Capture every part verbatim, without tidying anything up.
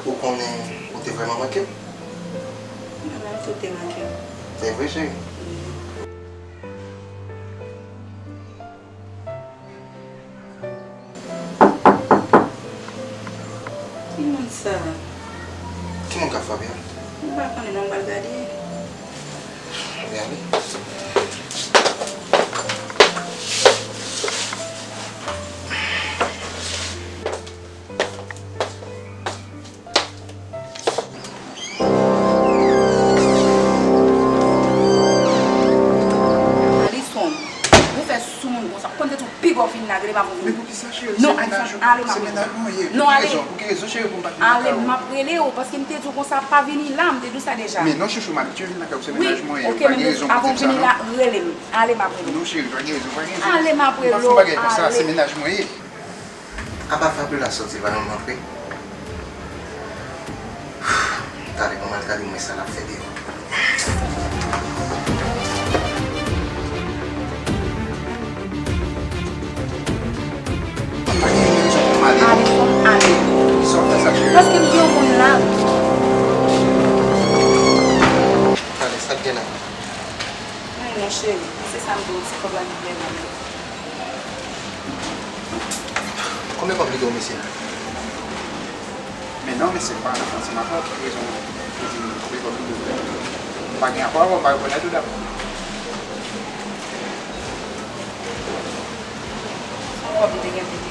Ou konnen ou te vrèman manke m. Mwen menm tou te manke w. Se vre, cheri. Ki moun sa? Ki moun k ap frape a? M pa konnen non, m pral gade. Ann ale. Alison, ou fè sou moun konsa. Ou konn se tou piga w vin la, rele m avan w vini. Men poukisa, cheri? Non, Alison, ale, m ap rele w. Non, ale. Pou ki rezon, pou ki rezon, cheri, pou m pa vin lakay ou? Ale, m ap rele w, paske m te di w konsa, pa vini la, m te di w sa deja. Men non, chouchou, m abitye vin lakay ou, se mennaj mwen ye, pa gen rezon pou di m sa, non. Ale, m ap rele w. Non, cheri, pa gen rezon, pa gen rezon. Ale, m ap rele w, ale. M pa fè bagay konsa, se mennaj mwen ye. Apa Fabiola soti pa janm rantre? Talè, ban m al gade mwen sa l ap fè deyò. Ale, fò m ale. Paske m gen yon moun la. Talè, sa k gen la? Ay, non, cheri, se sa m di w, se kòb la ki vle ban m. Konbyen kòb li dwe w, mesye a? Men non, mesye, m pa nan santiman sa, ki rezon pou di m konbyen kòb li dwe m? M pa gen rapò avè w, m pa rekonèt ou dabò. Son kòb li te gen pou li.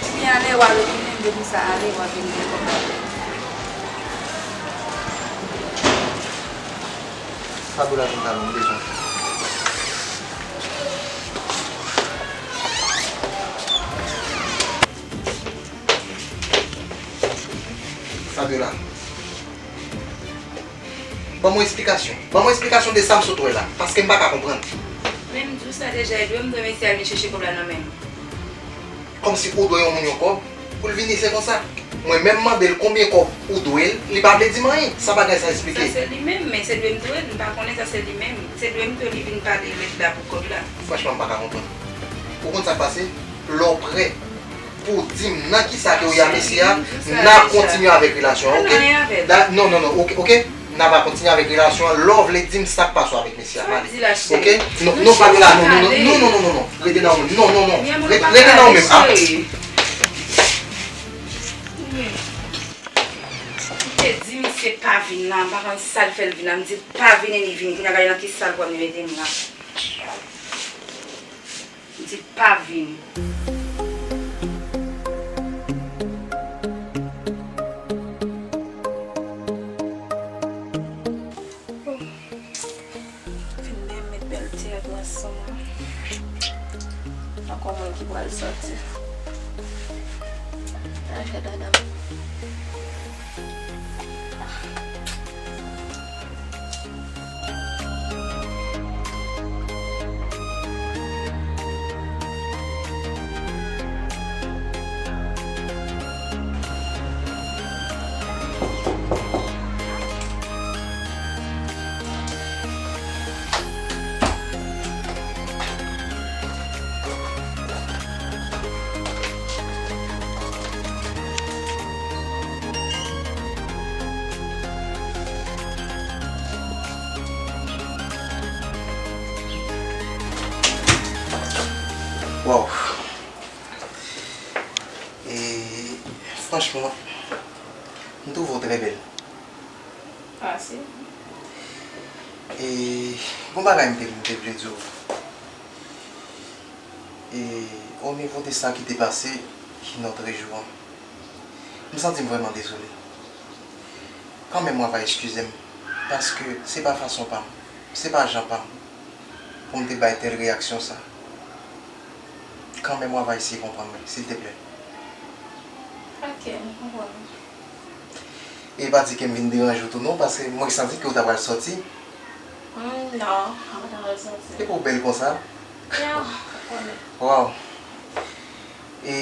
Ebyen, ale, w a retounen, depi sa ale, w a vini gen kòb la. Fabiola vin pale, m bezwen. Fabiola. Ban mwen esplikasyon. Ban mwen esplikasyon de sa m sot wè la. Paske m pa ka konprann. Men m di w sa deja, e dwe m dwe mesye a vin chèche kòb la nan men m. Kòmsi ou dwe yon moun yon kòb, pou l vini se konsa. Mwen menm mande l konbyen kòb ou dwe l, li pa vle di m anyen. Sa bagay sa esplike? Sa se li menm, men se dwe m dwe l, m pa konnen sa se li menm. Se dwe m dwe li vin pale lèt la pou kòb la. Franchman, m pa ka konprann. Ou konn sa k pase? Lè w prè pou w di m nan kisa ke w ye a mesye a, n a kontinye avèk relasyon an, oke? Non, non, non, oke, oke? N a va kontinye avèk relasyon an. Lè w vle di m sa k pase w avèk mesye a, m ale. Oke? Non, non, pa la, non, non, non. Rete nan ou menm. Non, non, non. Rete nan ou menm. Ah. M te di misye pa vin la, m pa konn sa l fè l vin la. M di l pa vini, li vini. Kounye a gade nan ki sal pran li mete m la. M di l pa vini. Fin de met bèl teyat nan san mwen. Ankò mwen ki pral sòti. Ay, fè dada m. Waw. E, franchman, m twouve w trè bèl. Mèsi. E, gon bagay m te, m te vle di w. E, o nivo de sa ki te pase, ki nòt rejou an, m santi m vrèman dezole. Kanmenm, w ava eskize m, paske se pa fason pa m, se pa jan pa m pou m te bay tèl reyaksyon sa. Kanmenm, w ava eseye konprann mwen, silteplè. Ok, m konprann. E pa di ke m vin deranje w tou non, paske mwen santi ke w ta pral sòti. Hmm, non, mwen pa ta pral sòti. Epi w bèl konsa. Yeah, ou konnen. Waw. E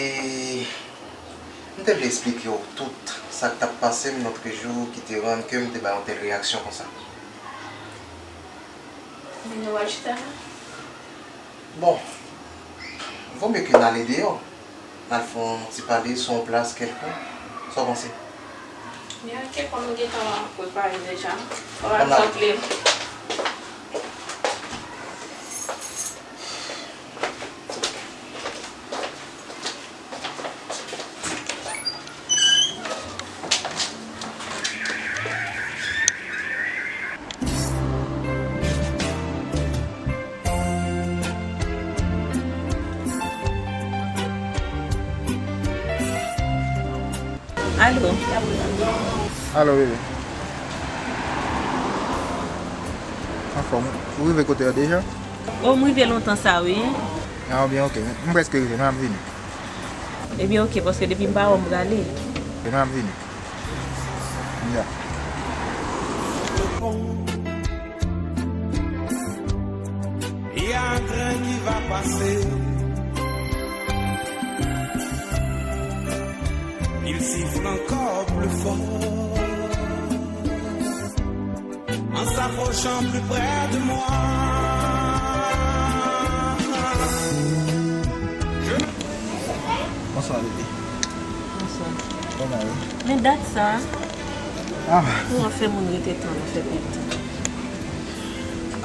m te vle eksplike w tout sa k t ap pase m lòtrejou ki te rann ke m te bay yon tèl reyaksyon konsa. Vin nou al chita la? Bon, vo mye ke n ale deyò. N al fè yon ti pale sou yon plas kèlkonk. Sa w panse? Men ok, kòm m gentan prepare deja, m ap antre. Alo. Alo, bebe. Anfòm, ou rive kote a deja? O, m rive lontan sa, wi. A, byen, ok. M prèske rive, m ap vini. Ebyen, ok, paske depi m pa wè w, m prale. Ebyen, m ap vini. Ya. Il y a un train qui va passer. Il siffle encore plus fort en s'approchant plus près de moi. Bonswa, bebe. Bonswa. Kòman ou ye? Men dat sa. Ah. Ou an fè moun rete tan, an fè pèdi.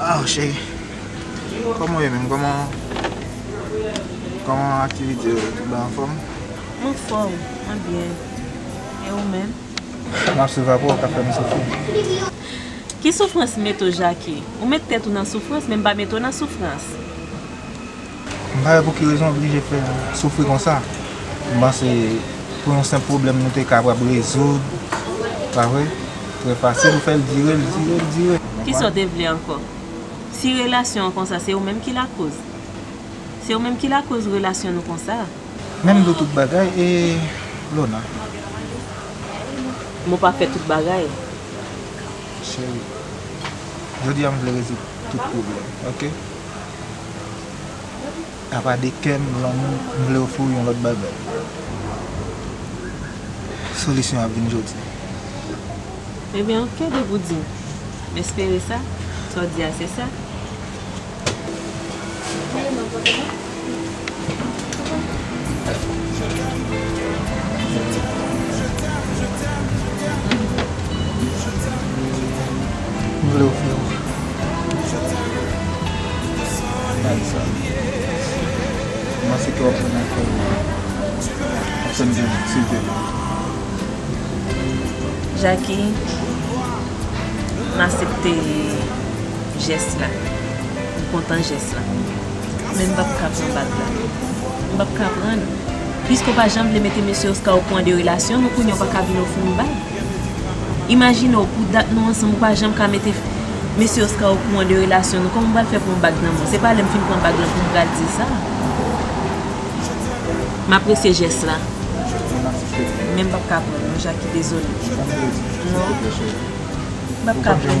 Ah, cheri. Kòman ou ye menm? Kòman, kòman aktivite yo? Tout bagay anfòm? M anfòm, mwen byen. E ou menm? M ap swiv apre w, w ka fè m soufri. Ki soufrans m mete w, Jacky? Ou met tèt ou nan soufrans, men m pa mete w nan soufrans. M pa wè pou ki rezon w oblije fè soufri konsa. M panse pou yon senp pwoblèm nou te kapab rezoud, pa vre? Trè fasil, ou fè l dire, l dire, l dire. Kisa w te vle ankò? Si relasyon an konsa, se ou menm ki lakoz. Se ou menm ki lakoz relasyon nou konsa. Men m di w tout bagay, e Lona? M pa fè tout bagay. Cheri, jodi a m vle rezoud tout pwoblèm, ok? Apa de kè m, lanmou, m vle ofri w yon lòt bagay. Solisyon an ap vin jodi. Ebyen, ok, depi w di m. M espere sa. Sa w di a, se sa. M vle ofri w. Gad sa. Kòman se ke w ap pran afè m? Ap fè m jwenn, silvouplè. Jacky, m aksepte jès la. M kontan jès la. Men m p ap ka pran bag la. M p ap ka pran l. Piske w pa janm vle mete mesye Oscar okouran de relasyon nou, kounye a w pa ka vin ofri m bag. Imajine w, pou dat nou ansanm, ou pa janm ka mete mesye Oscar okouran de relasyon nou. Kòman m pral fè pran bag nan men w? Se pa lè m fin pran bag lan pou m pral di sa. M apresye jès la. Men m p ap ka pran l non, Jacky, dezole. Non. M p ap ka pran l.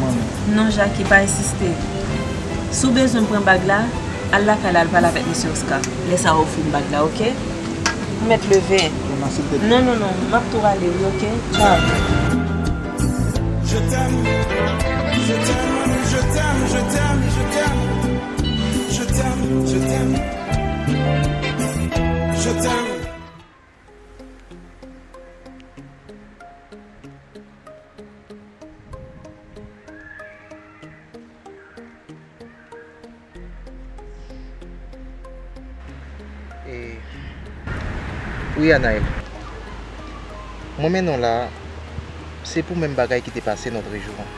Non, Jacky, pa ensiste. Si w bezwen m pran bag la, al lakay la, al pale avèk mesye Oscar. Lè sa a ofri m bag la, ok? Ou mèt leve. Non, non, non, m ap tou ale, wi, ok? Tchaw. Je t'aime, je t'aime, je t'aime, je t'aime, je t'aime. Je t'aime, je t'aime, je t'aime. E, wi, Anaël. Mwen mennen w la, se pou menm bagay ki te pase nan trejou an.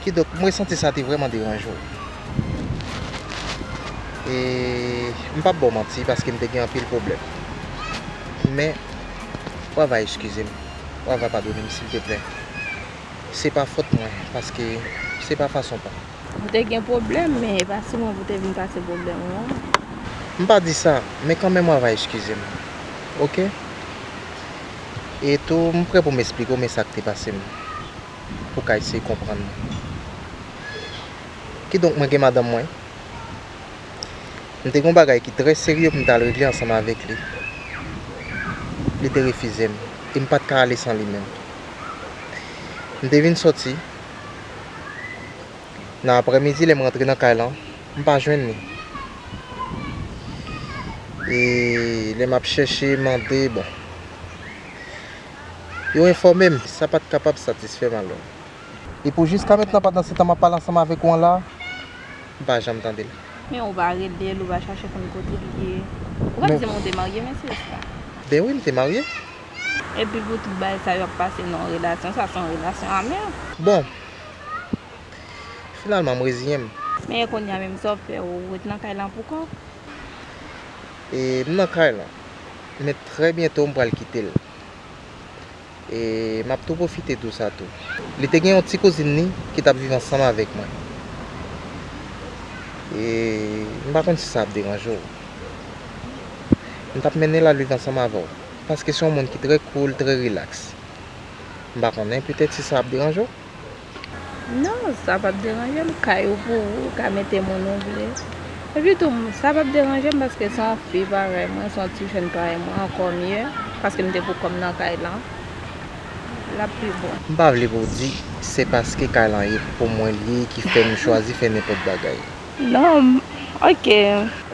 Kidonk, mwen santi sa te vrèman deranje w. E m p ap ba w manti, paske m te gen anpil pwoblèm. Men, w ava eskize m. W ava padone m, silteplè. Se pa fòt mwen, paske se pa fason pa m. Ou te gen pwoblèm, men e pa sou mwen pou w te vin pase pwoblèm ou an. M pa di sa, men kanmenm w ava eskize m. Oke? E tou, m prè pou m esplike w, men sa k te pase m. Pou w ka eseye konprann mwen. Kidonk, mwen gen madanm mwen. M te gen yon bagay ki trè serye pou m t al regle ansanm avèk li. Li te refize m, e m pa t ka ale san li menm. M te vin sòti. Nan aprèmidi, lè m rantre nan kay lan, m pa jwenn li. E lè m ap chèche, mande, bon. Yo enfòme m, sa pa t kapab satisfè m alò. E pou jiska mentnan, pandan se tan m ap pale ansanm avèk ou an la, m pa janm tande l. Men ou pa rele l, ou pa chache konn kote l ye. Ou pa t di m ou te marye, men se sa. Ben wi, m te marye. Epi pou tout bagay sa yo ap pase nan yon relasyon, sa se yon relasyon amè. Bon, finalman, m reziyen m. Men kounye a menm, sa w ap fè, ou ret nan kay lan poukò w? E m nan kay lan, men trè byento m pral kite l. E m ap tou pwofite di w sa tou. Li te gen yon ti kouzin li ki t ap viv ansanm avèk mwen. E m pa konn si sa ap deranje w. M t ap mennen l al viv ansanm avè w, paske se yon moun ki trè cool, trè relax. M pa konnen, petèt si sa ap deranje w. Non, sa p ap deranje m. Kay ou pou ou, ou ka mete moun ou vle. Epi tou, sa p ap deranje m paske se yon fi parèy mwen, se yon ti jèn parèy mwen, ankò mye, paske m te pou kò m nan kay lan. L ap pi bon. M pa vle pou w di se paske kay lan ye pou mwen li ye ki fè m chwazi fè nenpòt bagay. Non, m, oke.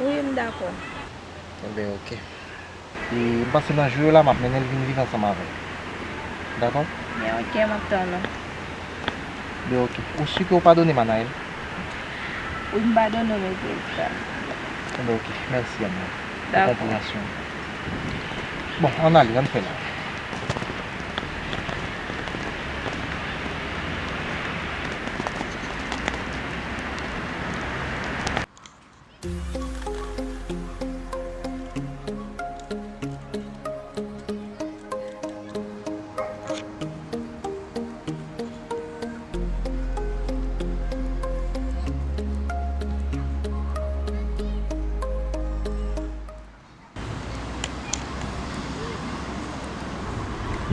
Wi, m dakò. Enben, oke. E m panse nan jou yo la, m ap mennen l vin viv ansanm avè m. Dakò? Ben oke, m ap tann ou. Ben oke. Ou si ke w padone m, Anaël? Wi, m padone w, Mezes. Enben oke. Mèsi, Anaël, pou konpreyansyon w. Bon, ann ale, ann fè la.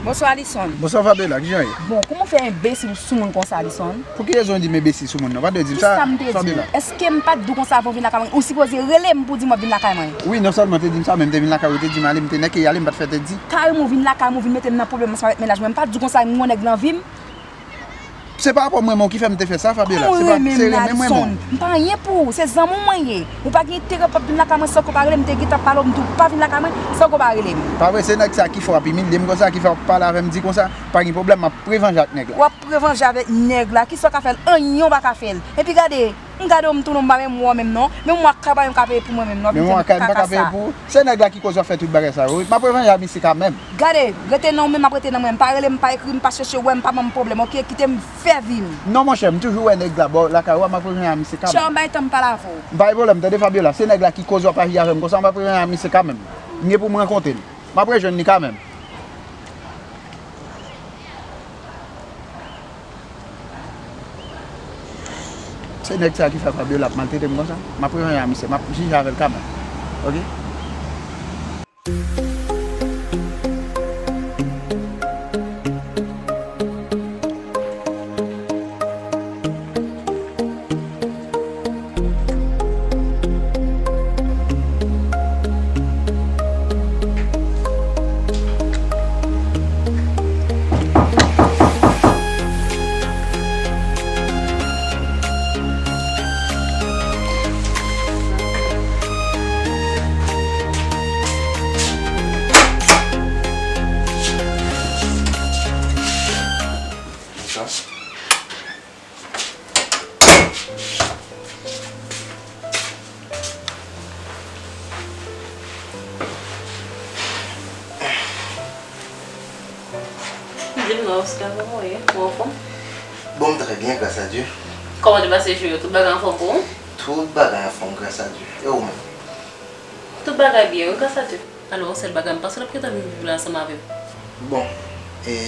Bonswa, Alison. Bonswa, Fabiola, kijan w ye? Bon, kouman w fè enbesil sou moun konsa, Alison? Pou ki rezon w di m enbesil sou moun nan? Ou pa t dwe di m sa, Fabiola. Kisa m te di w? Èske m pa t di w konsa avan w vin lakay mwen? Ou sipoze rele m pou w di m w ap vin lakay mwen. Wi, non sèlman w te di m sa, men m te vin lakay ou, ou te di m ale, m te nèk e ale, m pa t fè tèt di. Kare m ou vin lakay mwen, ou vin mete m nan pwoblèm ansanm avèk mennaj mwen. M pa t di w konsa, m gen yon nèg nan vi m. Se pa rapò mwen menm ki fè m te fè sa, Fabiola. Se pa, se renmen mwen menm. M pa anyen pou ou, se zanmi w mwen ye. Ou pa gen enterè pou w ap vin lakay mwen san ke w pa rele m, m te gentan pale w, m di w pa vin lakay mwen san ke w pa rele m. Pa vre, se nèg sa ki fè w ap imilye m konsa, ki fè w ap pale avè m di konsa, pa gen pwoblèm, m ap pran vanje ak nèg la. W ap pran vanje avèk nèg la, kisa w ka fè l? Anyen w pa ka fè l. Epi gade, m gade w, m tounen w, m pa menm wè w menm non. Menm w ak kay pa menm ka peye pou mwen menm non. Menm w ak kay m pa ka peye pou ou. Se nèg la ki koz w ap fè tout bagay sa yo, wi. M ap pran vanje ak misye kanmenm. Gade, rete nan w menm, m ap rete nan mwen. M pa rele m, pa ekri m, pa chèche wè m, pa ban m pwoblèm, oke? Kite m fè vi m. Non, monchè, m toujou wè nèg la bò lakay ou a, m ap rejwenn ak misye kanmenm. Tchao, m bay tan m pale avè w. M pa gen pwoblèm, tande, Fabiola, se nèg la ki koz w ap aji avè m konsa, m ap rejwenn ak misye kanmenm. M gen pou m rankontre l. M ap rejwenn li kanmenm. Se nèg sa ki fè Fabiola ap maltrete m konsa. M ap rejwenn ak misye, m ap jije avè l kanmenm. Oke? Di m non, Oscar, kòman w ye? Ou anfòm? Bon, m trè byen, gras a Dye. Kòman te pase jou yo? Tout bagay anfòm pou ou? Tout bagay anfòm, gras a Dye. E ou menm? Tout bagay byen, wi, gras a Dye. Alò, yon sèl bagay, m panse l ap gentan vin viv la ansanm avè m. Bon, e,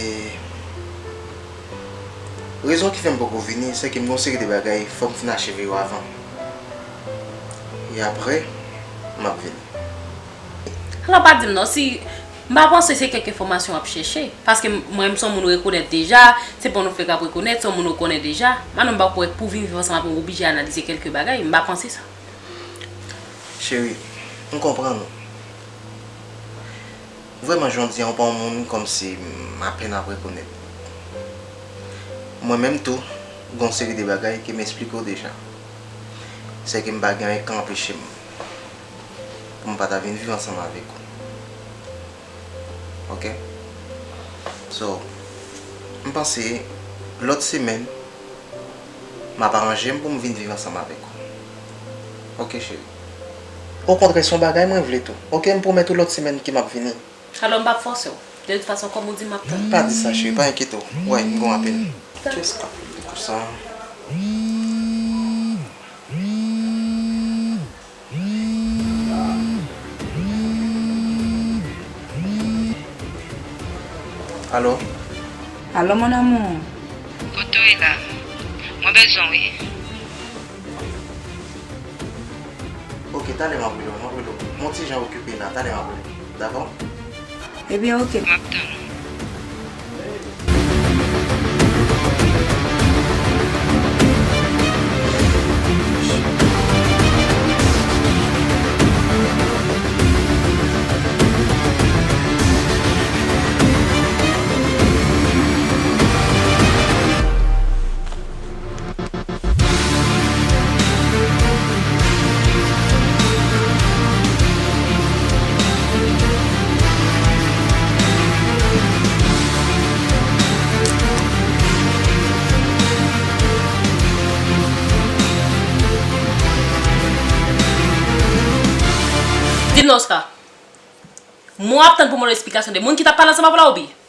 rezon ki fè m poko vini, se ke m gen yon seri de bagay, fò m fin acheve yo avan. E apre, m ap vini. Alò, pa di m non, si, m pa panse se kèk enfòmasyon w ap chèche. Paske m, mwen, m se yon moun ou rekonèt deja, se pa yon flè k ap rekonèt, se yon moun ou konnen deja. Alò, m pa kwè pou vin viv ansanm avè m, ou oblije analize kèlke bagay, m pa panse sa. Cheri, m konprann ou. Vrèman, jodi a, ou pa yon moun kòmsi m apèn ap rekonèt. Mwen menm tou, gen yon seri de bagay ke m eksplike w deja. Se ke m pa gen anyen k ka anpeche m pou m pa ta vin viv ansanm avèk ou. Oke? So, m panse lòt semèn, m ap aranje m pou m vin viv ansanm avèk ou. Ok, cheri. Okontrè, se yon bagay mwen vle tou. Ok, m pwomèt ou lòt semèn ke m ap vini. Alò, m p ap fòse w. De tout fason, kòm ou di, m ap tann. Pa di sa, cheri, pa enkyete w. Wè, m gon apèl. Kiyès k ap rele konsa? Alo? Alo, mon amour. Kote w ye la? Mwen bezwen w, wi. Ok, talè m ap rele w, m ap rele w. Mwen ti jan okipe la, talè m ap rele w. Dakò? Ebyen, ok. M ap tann ou. Di m non, Oscar. Mwen ap tann pou m ba w esplikasyon de moun ki t ap pale ansanm avè w la, oubyen?